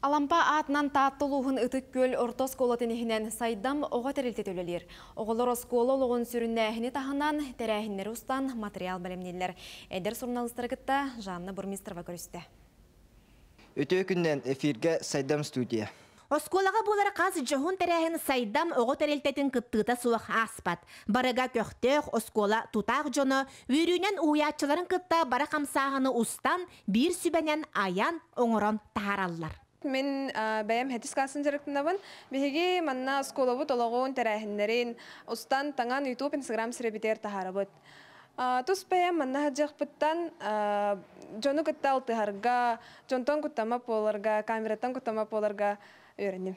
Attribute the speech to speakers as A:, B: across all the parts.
A: Алампа аатынан Таатта улууһун Ытык Күөл орто оскуолатын иһинэн Сайдам оҕо тэрилтэтэ үлэлиир. Оҕолор оскуола олоҕун сүрүннээһини таһынан, тэрээһиннэри устан материал бэлэмнииллэр. Эдэр суруналыыстары кытта Жанна Бурмистрова көрүстэ.
B: Үтүө күнүнэн, эфиргэ Сайдам студия.
C: Оскуолаҕа буолар хас дьоһун тэрээһин Сайдам оҕо тэрилтэтин кыттыыта суох ааспат. Барыга көхтөөх оскуола тутаах дьоно үөрүүнэн уһуйааччыларын кытта бары хамсааһыны устан, биир сүбэнэн айан, оҥорон таһаараллар.
D: Мин бэйэм хэтис каасын дьарыктанабын. Биһиги манна оскуолабыт олоҕун, тэрээһиннэрин устан, таҥан YouTube, Instagram сирэбитигэр таһаарабыт. Тус бэйэм манна сылдьыахпыттан дьону кытта алтыһарга, дьонтон куттаммат буоларга, камераттан куттаммат буоларга үөрэнним.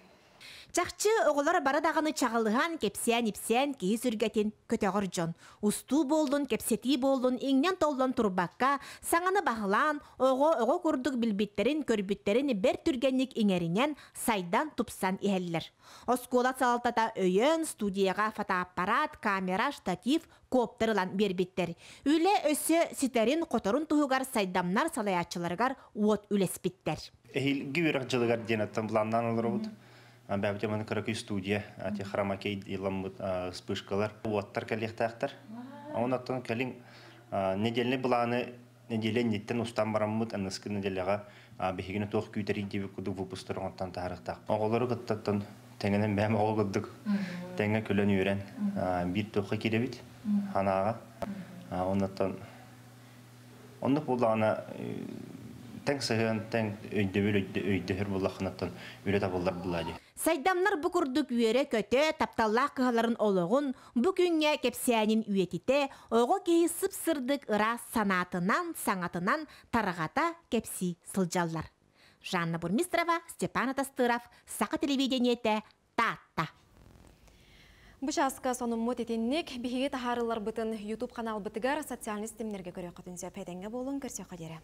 C: Чахчы, оҕолор бары даҕаны чаҕылыһан, кэпсээн-ипсээн киһи сүргэтин көтөҕөр дьон. Устуу буоллун, кэпсэтии буоллун, иҥнэн-толлон турбакка, саҥаны баһылаан, оҕо-оҕо курдук билбиттэрин, көрбүттэрин бэрт түргэнник иҥэринэн, сайдан, тупсан иһэллэр. Оскуола салалтата өйөөн, студияҕа фотоаппарат, камера, штатив, коптер ылан биэрбиттэр. Үлэ өссө ситэрин-хоторун туһугар сайдамнар салайааччыларыгар уот үлэспиттэр.
E: Эһиилги үөрэх дьылыгар диэн аттан былааннаан олоробут. Бэбите маны кыракый студия, ати хромакей иламмыт вспышкалар, уоттар кэлиэхтээхтэр. Онон кэлин недельный былааны неделя инниттэн устан бараммыт аныскы неделяҕа биһигини туох күүтэрий диэбит курдук выпусктар оҥоттон таһаарыахтаах. Оҕолору кыттаттан тэҥинэн бэйэм оҕо курдук тэҥҥэ күлэн үөрэн биир туохха киирэбит ханааҕа. Оннуттан оннук буоллаҕына тэҥ сыһыан, тэҥ өйдөбүл өйдөһөр буоллаххынаттан үлэ табыллар буоллаа дии.
C: Сайдамнар бу курдук үөрэ-көтө, тапталлаах кыһаларын олоҕун бу күҥҥэ кэпсээнин үйэтитэ, оҕо киһи сып-сырдык ыраас санаатынан, саҥатынан тарҕата кэпсии сылдьаллар. Жанна Бурмистрова, Степан Атастыров, Саха телевидениетэ, Таатта.
A: Бу чааска сонуммут итинник биһиги таһаарыыларбытын YouTube каналбытыгар социальный ситимнэргэ көрүөххүтүн сөп. Этэҥҥэ буолуҥ, көрсүөххэ диэри.